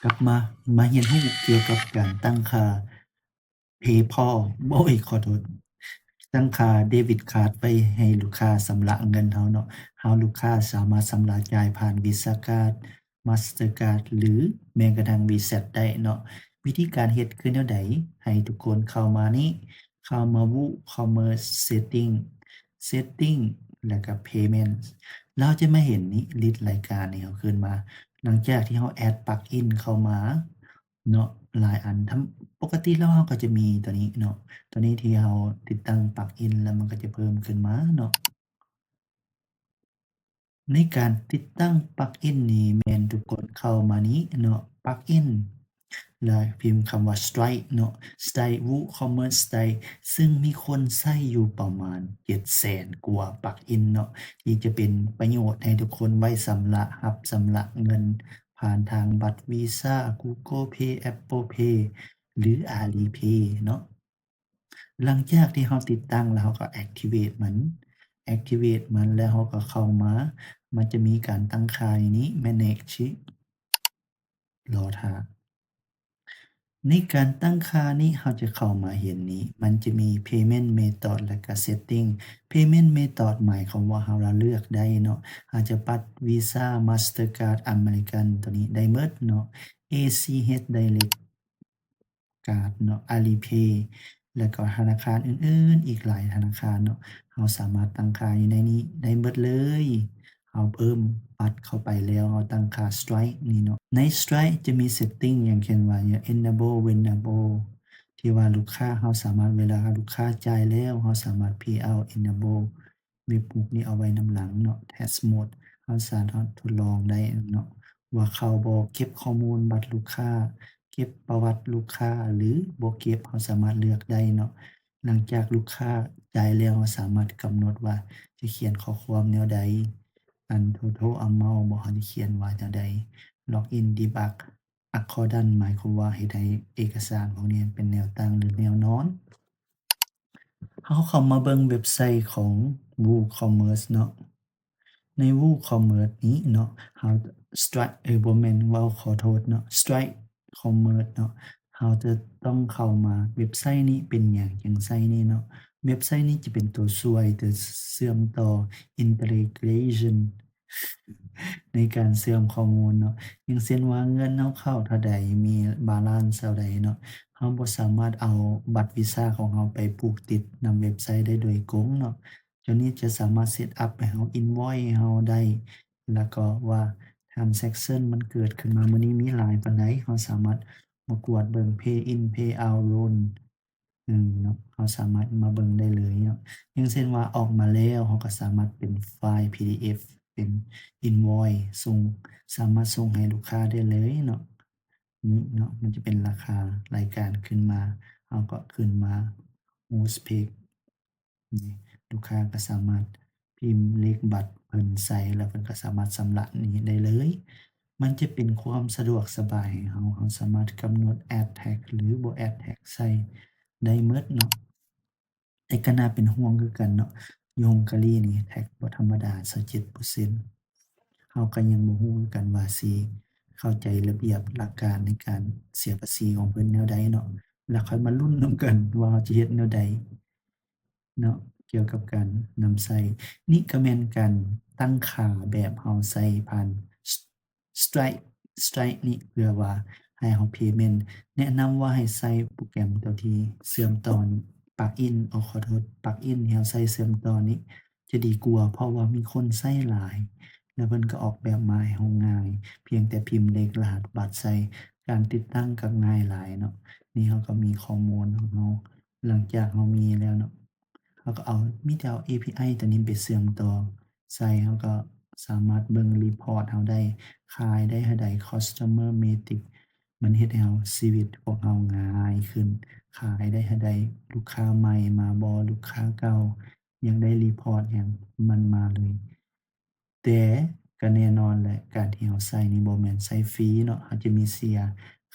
ກັບມາ ມາຮຽນຮູ້ກ່ຽວກັບການຕັ້ງຄ່າ PayPal ໂອ້ຍ ຂໍໂທດ ຕັ້ງຄ່າ debit card ໄວ້ໃຫ້ລູກຄ້າຊຳລະເງິນເຮົາເນາະ. ເຮົາລູກຄ້າສາມາດຊຳລະຈ່າຍຜ່ານ Visa Card, Mastercard ຫຼື ແມ່ນກະທັ່ງ WeChat ໄດ້ເນາະ. ວິທີການເຮັດຄືແນວໃດ? ໃຫ້ທຸກຄົນເຂົ້າມານີ້ ເຂົ້າມາ WooCommerce Setting, Setting ແລ້ວກະ Payment ແລ້ວຈະມາເຫັນນີ້ ລິດລາຍການນີ້ເຮົາຂຶ້ນມາ. ຫຼັງຈາກທີ່ເຮົາ add plugin ເຂົ້າມາເນາະ ຫຼາຍອັນ ທຳ ປົກກະຕິແລ້ວເຮົາກະຈະມີຕົວນີ້ເນາະ ຕົວນີ້ທີ່ເຮົາຕິດຕັ້ງ plugin ແລ້ວມັນກະຈະເພີ່ມຂຶ້ນມາເນາະ. ໃນການຕິດຕັ້ງ plugin ນີ້ແມ່ນທຸກຄົນເຂົ້າມານີ້ເນາະ plugin ແລ້ວພິມຄຳວ່າ Stripe ເນາະ Stripe WooCommerce Stripe ຊຶ່ງມີຄົນໃຊ້ຢູ່ປະມານເຈັດແສນກວ່າ plugin ເນາະ ທີ່ຈະເປັນປະໂຫຍດໃຫ້ທຸກຄົນໄວ້ຊຳລະ ຮັບຊຳລະເງິນຜ່ານທາງບັດ Visa, Google Pay, Apple Pay ຫຼື Alipay ເນາະ. ຫຼັງຈາກທີ່ເຮົາຕິດຕັ້ງແລ້ວ ເຮົາກໍ activate ມັນ activate ມັນ ແລ້ວເຮົາກໍເຂົ້າມາ ມັນຈະມີການຕັ້ງຄ່າຢູ່ນີ້ manage ລໍຖ້າ. ໃນການຕັ້ງຄ່ານີ້ ເຮົາຈະເຂົ້າມາເຫັນນີ້ ມັນຈະມີ payment method ແລ້ວກະ setting. Payment method ໝາຍຄວາມວ່າເຮົາລະເລືອກໄດ້ເນາະ ເຮົາຈະປັດ Visa, Mastercard, American ຕົວນີ້ໄດ້ໝົດເນາະ ACH Direct Card ເນາະ Alipay ແລ້ວກໍທະນາຄານອື່ນໆ ອີກຫຼາຍທະນາຄານເນາະ ເຮົາສາມາດຕັ້ງຄ່າຢູ່ໃນນີ້ໄດ້ໝົດເລີຍ. ເຮົາເພີ່ມບັດເຂົ້າໄປແລ້ວ ເຮົາຕັ້ງຄ່າ Stripe ນີ້ເນາະ ໃນ Stripe ຈະມີ setting ຢ່າງເຊັ່ນວ່າ enable vulnerable ທີ່ວ່າລູກຄ້າເຮົາສາມາດ ເວລາລູກຄ້າຈ່າຍແລ້ວ ເຮົາສາມາດ pay out enable ເວັບບຸກນີ້ເອົາໄວ້ນຳຫຼັງເນາະ test mode ເຮົາສາມາດທົດລອງໄດ້ເນາະ ວ່າເຂົາບໍ່ເກັບຂໍ້ມູນບັດລູກຄ້າ ເກັບປະຫວັດລູກຄ້າ ຫຼື ບໍ່ເກັບ ເຮົາສາມາດເລືອກໄດ້ເນາະ. ຫຼັງຈາກລູກຄ້າຈ່າຍແລ້ວ ເຮົາສາມາດກຳນົດວ່າຈະຂຽນຂໍ້ຄວາມແນວໃດ ອັນ total amount ບໍ່ ເຮົາຈະຂຽນວ່າແນວໃດ login debug accordance ໝາຍຄວາມວ່າເຮັດໃຫ້ເອກະສານພວກນີ້ເປັນແນວຕັ້ງ ຫຼື ແນວນອນ. ເຮົາເຂົ້າມາເບິ່ງເວັບໄຊຂອງ WooCommerce ເນາະ ໃນ WooCommerce ນີ້ເນາະ ເຮົາ Stripe ເອີ ບໍ່ແມ່ນ ເວົ້າຂໍໂທດເນາະ Stripe Commerce ເນາະ ເຮົາຈະຕ້ອງເຂົ້າມາ ເວັບໄຊນີ້ເປັນຫຍັງຈັ່ງໃຊ້ນີ້ເນາະ ເວັບໄຊນີ້ຈະເປັນຕົວຊ່ວຍ ຕົວເຊື່ອມຕໍ່ integration ໃນການເຊື່ອມຂໍ້ມູນເນາະ ຢ່າງເຊັ່ນວ່າເງິນເຮົາເຂົ້າເທົ່າໃດ ມີ balance ເທົ່າໃດເນາະ ເຮົາບໍ່ສາມາດເອົາບັດ Visa ຂອງເຮົາໄປຜູກຕິດນຳເວັບໄຊໄດ້ໂດຍກົງເນາະ ຕົວນີ້ຈະສາມາດ set up ໃຫ້ເຮົາ invoice ເຮົາໄດ້ ແລ້ວກໍວ່າ transaction ມັນເກີດຂຶ້ນມາມື້ນີ້ມີຫຼາຍປານໃດ ເຮົາສາມາດມາກວດເບິ່ງ pay in pay out loan ເນາະ ເຮົາສາມາດມາເບິ່ງໄດ້ເລີຍເນາະ ຢ່າງເຊັ່ນວ່າອອກມາແລ້ວ ເຮົາກໍສາມາດເປັນໄຟລ໌ PDF ເປັນ invoice ສົ່ງ ສາມາດສົ່ງໃຫ້ລູກຄ້າໄດ້ເລີຍເນາະ ນີ້ເນາະ ມັນຈະເປັນລາຄາລາຍການຂຶ້ນມາ ເຮົາກໍຂຶ້ນມາ Host Page ນີ້ ລູກຄ້າກໍສາມາດພິມເລກບັດເພິ່ນໃສ່ ແລ້ວເພິ່ນກໍສາມາດຊຳລະນີ້ໄດ້ເລີຍ ມັນຈະເປັນຄວາມສະດວກສະບາຍໃຫ້ເຮົາ ເຮົາສາມາດກຳນົດ add tax ຫຼື ບໍ່ add tax ໃສ່ໄດ້ໝົດເນາະ ແຕ່ກໍໜ້າເປັນຫ່ວງຄືກັນເນາະ ຢູ່ຮົງກາຣີນີ້ tax ບໍ່ທຳມະດາ ຊາວເຈັດເປີເຊັນ ເຮົາກໍຍັງບໍ່ຮູ້ຄືກັນວ່າຊິເຂົ້າໃຈລະບຽບຫຼັກການໃນການເສຍພາສີຂອງເພິ່ນແນວໃດເນາະ ແລ້ວຄ່ອຍມາລຸ້ນນຳກັນວ່າເຮົາຈະເຮັດແນວໃດ ເນາະ ກ່ຽວກັບການນຳໃຊ້ ນີ້ກໍແມ່ນການຕັ້ງຄ່າແບບເຮົາໃຊ້ຜ່ານ Stripe Stripe ນີ້ ເພື່ອວ່າໃຫ້ເຮົາ payment ແນະນຳວ່າໃຫ້ໃຊ້ໂປຣແກຣມຕົວທີ່ເຊື່ອມຕໍ່ນີ້ plugin ເອົາ ຂໍໂທດ plugin ທີ່ເຮົາໃຊ້ເຊື່ອມຕໍ່ນີ້ຈະດີກວ່າ ເພາະວ່າມີຄົນໃຊ້ຫຼາຍ ແລ້ວເພິ່ນກໍອອກແບບມາໃຫ້ເຮົາງ່າຍ ພຽງແຕ່ພິມເລກລະຫັດບັດໃສ່ ການຕິດຕັ້ງກໍງ່າຍຫຼາຍເນາະ ນີ້ເຮົາກໍມີຂໍ້ມູນຂອງເຮົາ ຫຼັງຈາກເຮົາມີແລ້ວເນາະ ເຮົາກໍເອົາ ມີແຕ່ເອົາ API ຕົວນີ້ໄປເຊື່ອມຕໍ່ໃສ່ ເຮົາກໍສາມາດເບິ່ງ report ເຮົາໄດ້ ຂາຍໄດ້ເທົ່າໃດ customer metric ມັນເຮັດໃຫ້ເຮົາ ຊີວິດພວກເຮົາງ່າຍຂຶ້ນ ຂາຍໄດ້ເທົ່າໃດ ລູກຄ້າໃໝ່ມາບໍ່ ລູກຄ້າເກົ່າ ຢາກໄດ້ report ຫຍັງ ມັນມາເລີຍ. ແຕ່ກໍແນ່ນອນແຫຼະ ການທີ່ເຮົາໃຊ້ນີ້ບໍ່ແມ່ນໃຊ້ຟຣີເນາະ ເຮົາຈະມີເສຍ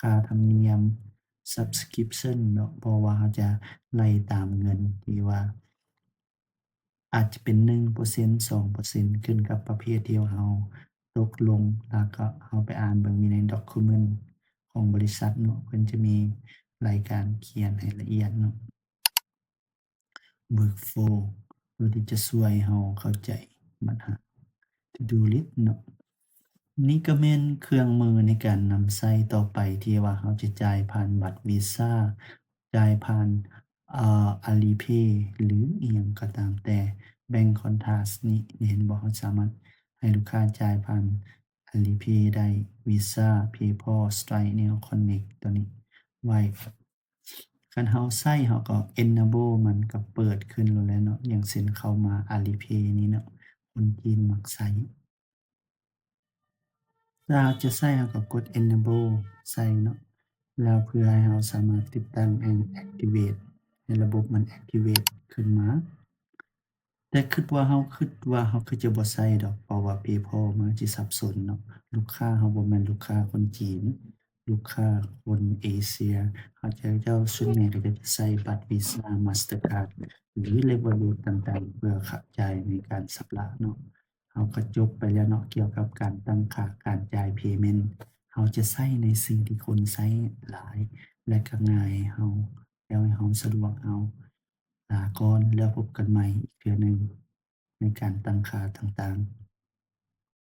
ຄ່າທຳນຽມ subscription ເນາະ ເພາະວ່າເຮົາຈະໄລ່ຕາມເງິນທີ່ວ່າ ອາດຈະເປັນໜຶ່ງເປີເຊັນ ສອງເປີເຊັນ ຂຶ້ນກັບປະເພດທີ່ເຮົາຕົກລົງ ແລ້ວກໍເຮົາໄປອ່ານເບິ່ງຢູ່ໃນ document ຂອງບໍລິສັດເນາະ ເພິ່ນຈະມີລາຍການຂຽນໃຫ້ລະອຽດເນາະ workflow ເພື່ອທີ່ຈະຊ່ວຍເຮົາເຂົ້າໃຈບັນຫາ to do list ເນາະ. ນີ້ກໍແມ່ນເຄື່ອງມືໃນການນຳໃຊ້ຕໍ່ໄປ ທີ່ວ່າເຮົາຈະຈ່າຍຜ່ານບັດ Visa ຈ່າຍຜ່ານ ເອີ Alipay ຫຼື ອີ່ຫຍັງກໍຕາມແຕ່ Bank Contract ນີ້ ເຫັນບໍ່? ເຮົາສາມາດໃຫ້ລູກຄ້າຈ່າຍຜ່ານ Alipay ໄດ້ Visa, PayPal, Stripe, Neo Connect ຕົວນີ້ໄວ້. ຄັນເຮົາໃຊ້ ເຮົາກໍ enable ມັນກໍເປີດຂຶ້ນໂລດແຫຼະເນາະ. ຢ່າງເຊັ່ນເຂົ້າມາ Alipay ນີ້ເນາະ ຄົນຈີນມັກໃຊ້. ຖ້າເຮົາຈະໃຊ້ ເຮົາກໍກົດ enable ໃສ່ເນາະ ແລ້ວເພື່ອໃຫ້ເຮົາສາມາດຕິດຕັ້ງ and activate ໃຫ້ລະບົບມັນ activate ຂຶ້ນມາ. ແຕ່ຄິດວ່າ ເຮົາຄິດວ່າເຮົາຄືຈະບໍ່ໃຊ້ດອກ ເພາະວ່າ PayPal ມັນຊິສັບສົນເນາະ. ລູກຄ້າເຮົາບໍ່ແມ່ນລູກຄ້າຄົນຈີນ, ລູກຄ້າຄົນເອເຊຍ. ເຂົາເຈົ້າສ່ວນໃຫຍ່ກໍຈະໃຊ້ບັດ Visa, Mastercard ຫຼື Revolut ຕ່າງໆ ເພື່ອຂະ ຈ່າຍໃນການຊຳລະເນາະ. ເຮົາກໍຈົບໄປແລ້ວເນາະ ກ່ຽວກັບການຕັ້ງຄ່າການຈ່າຍ payment. ເຮົາຈະໃຊ້ໃນສິ່ງທີ່ຄົນໃຊ້ຫຼາຍ ແລະ ກໍງ່າຍເຮົາ ແລ້ວໃຫ້ເຮົາສະດວກເຮົາ. ລາກ່ອນ ແລ້ວພົບກັນໃໝ່ອີກເທື່ອໜຶ່ງໃນການຕັ້ງຄ່າຕ່າງໆ.